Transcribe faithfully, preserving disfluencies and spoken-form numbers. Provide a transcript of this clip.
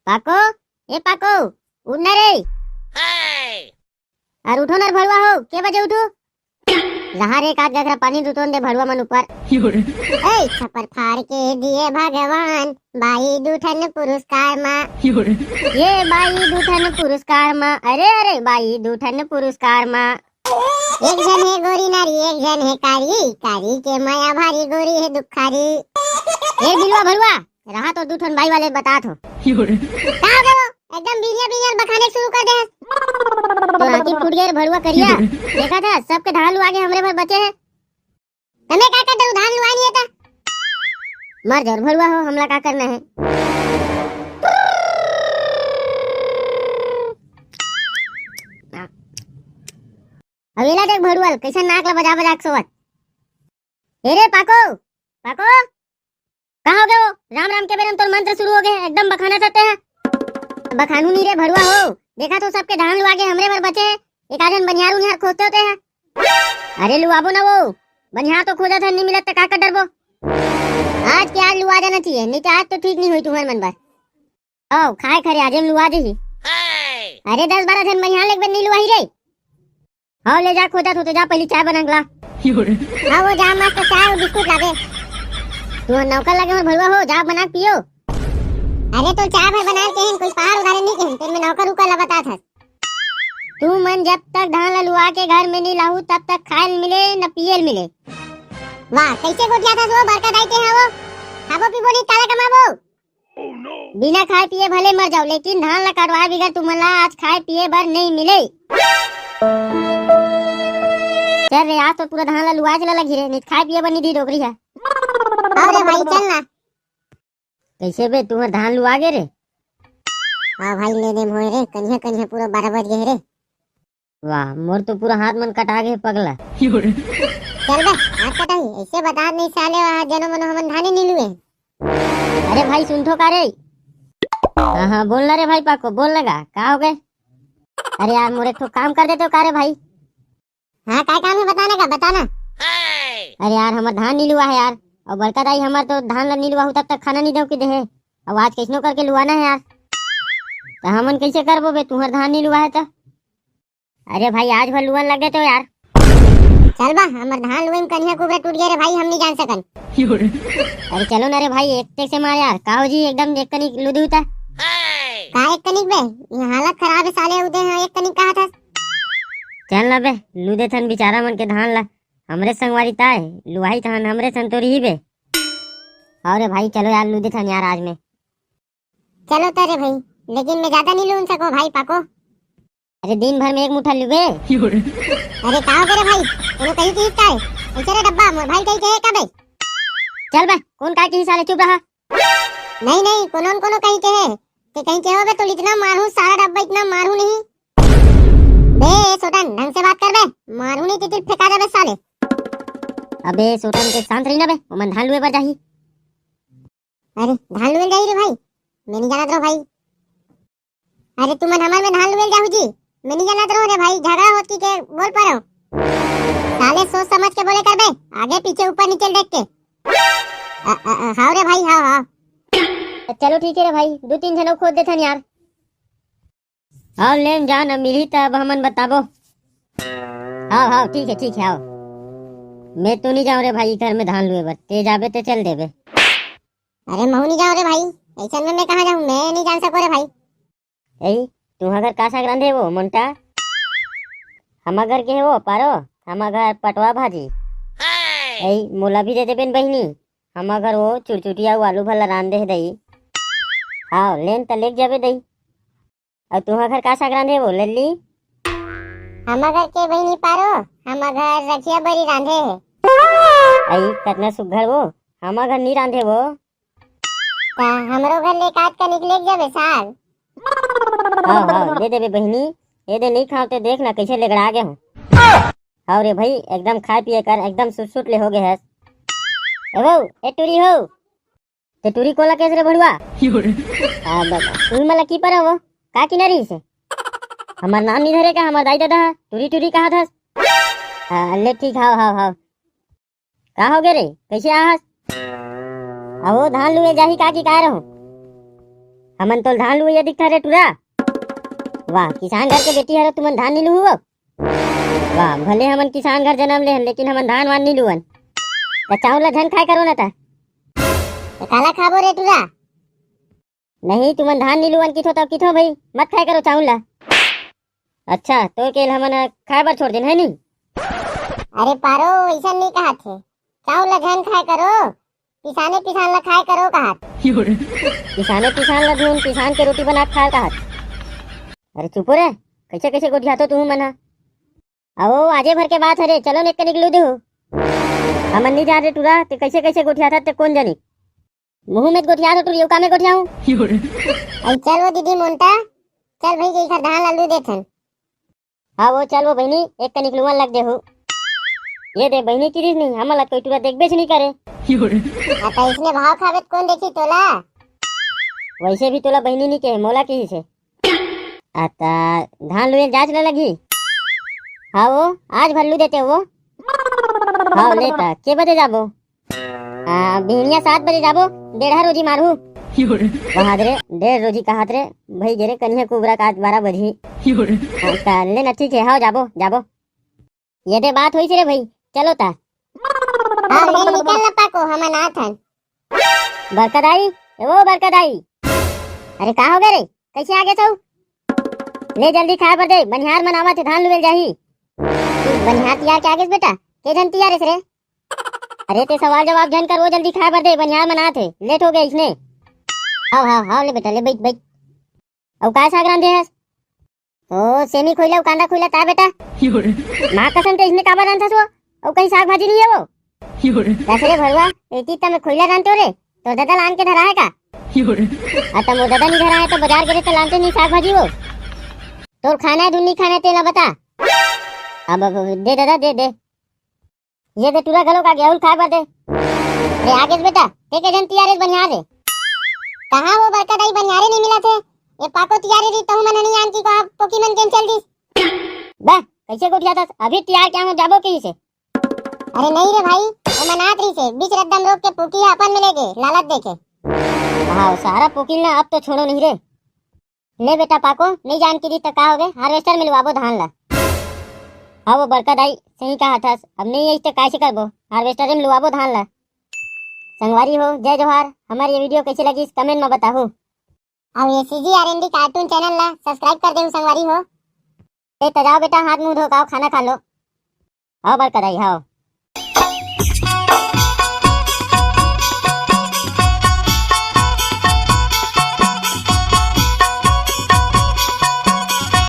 पाको, ए पाको, उठ ना रे। अरे उठो ना रे भड़ुआ हो, के बजे उठू? रहा रे, एक आध गगरा पानी दुतोन दे भड़ुआ मन ऊपर। ए छपर फाड़ के दिए भगवान, बाई दू ठन पुरस्कार मा। ये बाई दू ठन पुरस्कार मा, अरे अरे बाई दू ठन पुरस्कार मा। एक झन हे गोरी नारी, एक झन हे कारी, कारी के मया भारी, गोरी हे दुखारी। ए बिलवा भड़ुआ, रहा तो दू ठन बाई वाले बतात हो। का हो गए वो? एकदम बिनिया बिनिया बखाने शुरू कर दे हस। तो आँखी फूट गए रे भड़ुआ करिया। देखा था, सबके धान लुआ के हमरे भर बचे हैं। तमे का कर दू, धान लुआ नहीं था? मर जाओ रे भड़ुआ हो, हमला का करना है? अब एला देख भड़ुआ ल, कैसे नाक ला बजा बजा के सोवत। ए रे पाको, पाको, का हो गए वो? राम राम के बेरम तोर मंत्र शुरू हो गए, एकदम बखाना चाहते हैं। बखानू नहीं रे भड़ुआ हो, देखा तो सबके धान लुआ के हमरे भर बचे हैं, एक आधन बनिहार उनिहार खोजते होते हैं। अरे लुआबो ना वो, बनिहार तो खोजत है, नहीं मिलत त का कर डरबो? आज के आज लुआ जाना चाहिए, नहीं तो आज तो ठीक नहीं हुई तुम्हारे मन बर। आओ खाए खरे आजे में लुआ जाही। अरे दस बारह झन बनिहार लेके नहीं लुआही रे। हाँ ले जा, खोजत हो तो जा, पहली चाय बना के ला। हाँ वो जा, मस्त चाय और बिस्कुट लाबे। तू नौकर लगे मोर भड़ुआ हो, जा बना के पियो। अरे तो चाय भर बना के हैं, कोई पहाड़ उधारे नहीं कहें, तेरे में नौकर उकर ला बता था। तू मन जब तक धान ला लुआ के घर में नहीं लाहू, तब तक खाए ल मिले न पिए ल मिले। वाह, कैसे गोठिया था वो बड़का दाई के है वो? खाबो पीबो नहीं, काला कमाबो? बिना खाए पिए भले मर जाओ, लेकिन धान ला कटवाए बिगर तुमन ला आज खाए पिए बर नहीं मिले। चल रे, आज तो पूरा धान ला लुआ चला लगी रे, नहीं खाए पिए बर नहीं दी डोकरी है। अरे भाई चल ना। कैसे बे, तुम्हार धान लुआ गे रे? हाँ भाई, ले दे मोए रे, कन्हिया कन्हिया पूरा बारह बज गए रे। वाह, मोर तो पूरा हाथ मन कटा गए पगला। चल बे, हाथ कटाही, ऐसे बता नहीं साले, वहाँ जनो मनो हमन धाने नहीं लुए। अरे भाई सुन थो का रे? हाँ हाँ बोल ना रे भाई पाको, बोल ना गा, का हो गए? अरे यार मोर एक ठो काम कर देते हो का रे भाई? हाँ, काय काम है बताना का, बताना। अरे यार हमर धान नहीं लुआ है यार, और बड़का दाई हमर तो धान ला नहीं लुआ हूँ तब तक खाना नहीं दो कि दे है। अब आज कैसनो करके लुआना है यार। तो हमन कैसे करबो बे, तुम्हार धान नहीं लुआ है तो? अरे भाई आज भर लुअन लग गए तो यार। चल बा, हमर धान लुए में कन्हिया कुबरा टूट गए रे भाई, हम नहीं जान सकन। अरे चलो ना रे भाई, एक टेक से मार यार, का हो जी एकदम एक कनिक लुदू था। का एक कनिक बे? ये हालत खराब है साले, उदे हाँ एक कनिक कहा था। चल ना बे, लुदे थन बेचारा मन के धान ला, हमरे संगवारी ताय, लुआही थन हमरे संतोरी ही बे। अरे भाई चलो यार, लुदे थन यार आज में। चलो तो रे भाई, लेकिन मैं ज्यादा नहीं लून सको भाई पाको। अरे दिन भर में एक मुठा लुबे। अरे का हो गे रे भाई, कोनो कहीं की का है? ऐसे रे डब्बा, मोर भाई कहीं के है का बे? चल बे, कौन का की साले, चुप रहा। नहीं नहीं, कोनो न कोनो कहीं के है। ते कहीं के हो बे, तो इतना मारू सारा डब्बा, इतना मारू नहीं। बे सोटन, ढंग से बात कर बे, मारू नहीं तो दिल फेंका देबे साले। अबे सोटन के शांत रही ना बे, ओमन धान लुए बर जाही। अरे धान लुए जाही रे भाई, मैं नहीं जानत रहो भाई। अरे तुमन हमर में धान लुए जाहू जी, मैं नहीं जानत रहो रे भाई, झगड़ा होत की के बोल परो। साले सोच समझ के बोले कर बे, आगे पीछे ऊपर नीचे देख के। अ, अ, अ, हाव रे भाई, हाव, हाव। चलो ठीक है रे भाई, दो तीन झन अउ खोज देथन यार। हाव लेन जा न, मिलही त अब हमन बताबो। हाव हाव ठीक है, ठीक है, हाव। मैं तो नहीं जाऊँ रे भाई घर में धान लुए बर, ते जाबे ते चल देबे। अरे महू नहीं जाऊँ रे भाई, ऐसा में मैं कहाँ जाऊँ, मैं नहीं जान सको रे भाई। ए, तुहा घर का साग रांधे वो मोंटा? हमा घर के है वो पारो, हमा घर पटवा भाजी। ए, मोला भी दे देबे न बहिनी, हमा घर वो चुरचुटिया अउ आलू भला रांधे है दई। हाव लेन त लेके जाबे दई। अउ तुहा घर का साग रांधे वो लल्ली? हमा घर के बहिनी पारो, हमा घर रखिया बरी रांधे है। अई कतना सुग्घर वो, हमा घर नी रांधे वो। ता हमरो घर ले काट के निकले जाबे साग। हाव हाव दे देबे बहिनी, ए दे नहीं खाओ ते देख ना कैसे लेगड़ा गए हो। हाव रे भाई एकदम खाए पिए कर एकदम सुट सुट ले हो गए हस। ए वो, ए टूरी हो, ते टूरी कोला केस रे भड़ुआ? आ, ब-, ब-, टूरी मला की पर वो? का की ना रही से? हमार नाम नहीं धरे का, हमार दाई दादा हा? टूरी टूरी कहा था? आ, ले ठीक, हाव, हाव, हाव। का हो गए रे? कैसे आहस? आ, वो धान लुए जाही का की का रहो? हमन तोल धान लुवइया दिखथन रे टुरा। वाह, किसान घर के बेटी हरव, तुमन धान नी लुहू? वाह, भले हमन किसान घर जनम ले हन, लेकिन हमन धान वान नी लुवन। त चाउर ला झन खाए करो ना त। त काला खाबो रे टुरा? नहीं, तुमन धान नी लुवन किथो तब किथो भई, मत खाए करो चाउर ला। अच्छा, तो के हमन खाए बर छोड़ देन है नी? अरे पारो, ऐसा नी कहत हे। चाउर ला झन खाए करो, पिसाने पिसान ला खाए करो कहत। पिसाने पिसान ला धुन, पिसान के रोटी बना के खाए कहत। अरे चुप रे, कैसे कैसे गोठियाथो तुहू मन हा। अहो, आजे भर के बात हरे, चलो न एक कनिक लू देहू। हमन नी जान रे टुरा, ते कैसे कैसे गोठियाथस ते कोन जनी। मुहूं में गोठियाथो टुरी, अउ का में गोठियाहूं। अरे चल वो दीदी मोंटा, चल भई के इखर धान ला लू देथन। हाँ वो चल वो बहिनी, एक कनिक लुवन लग देहू। ये दे बहिनी किरिस नी, हमन ला कोई टुरा देखबेच नी करे। आ, त इसने भाव खाबे त कोन देखी तोला? वैसे भी तोला बहिनी नी कहे, मोला किहिस हे। आ, त धान लुए जाच न लगी। हाँ वो, आज भर लू देते वो। हाँ, ले त, के बजे जाबो? आ, बिहनिया सात बजे जाबो, डेढ़ा रोजी मारहू। कहात रे, डेढ़ रोजी कहात रे, भई गे रे कनिहा कुबरा का आज बारह बजही। हाँ, त ले ना, ठीक है, हाँ जाबो, जाबो। ये दे बात होइस रे भई, चलो ता। हाँ, ले निकल ना पाको, हमन आत हन। बड़का दाई, ए वो बड़का दाई। अरे का हो गे रे, कैसे आ गे तू? ले जल्दी खाए बर दे, बनिहार मन आवत हे, धान लुवेल जाही। तू बनिहार तियार के आ गेस बेटा, के झन तियार हेस रे? अरे ते सवाल जवाब झन कर, वो जल्दी खाए बर दे, बनिहार मन आत हे, लेट हो गे इसने। हाव, हाव, हाव, ले बेटा, ले बइठ, बइठ। अउ का साग रांधे हस? ओ, सेमी खोइला अउ कांदा खोइला ता बेटा। माँ कसम ते इसने काबर रांधथस वो? अउ कहीं साग भाजी नहीं है वो? दस रे भरुआ, एती त मैं खोइला रांधते हो रे, तोर ददा लान के धरा है का? आ त मोर ददा नहीं धरा है त बाजार गे रे त लानते नहीं साग भाजी वो। तोर खाना है धुन नहीं खाना है तेला बता। अब, अब दे ददा, दे दे। ये दे टुरा घलो का गेहूं खाए बर दे। अरे आ गेस बेटा, ते के झन तियार हेस बनिहार रे। कहाँ वो बड़का दाई बनिहारे नहीं मिलत हे। ये पाको तियार रही तहु मन नहीं आन की को आप पोकी मन गेम चल दिस। बा, कैसे गोठियाथस? अभी तियार क्या हो जाबो किहिस हे। अरे नहीं रे भाई, वो मनात रही से, बीच रद्दम रोक के पोकी अपन में लेके लालच देखे। हाँ, सारा पोकी ना अब तो छोड़ो नहीं रे। ले बेटा पाको, नहीं जान के दी त का होगे, harvester में लुआबो धान ला। हाँ वो बड़का दाई, सही कहाथस, अब नहीं यही त कैसे करबो, harvester में लुआबो धान ला। संगवारी हो, जय जोहार। हमार ये video कैसे लगिस, comment में बताहू। अउ ये CG R N D cartoon channel ला subscribe कर देहू संगवारी हो। ए त जाओ बेटा, हाथ मुंह धो के आओ, खाना खा लो। हाँ बड़का दाई, हाँ।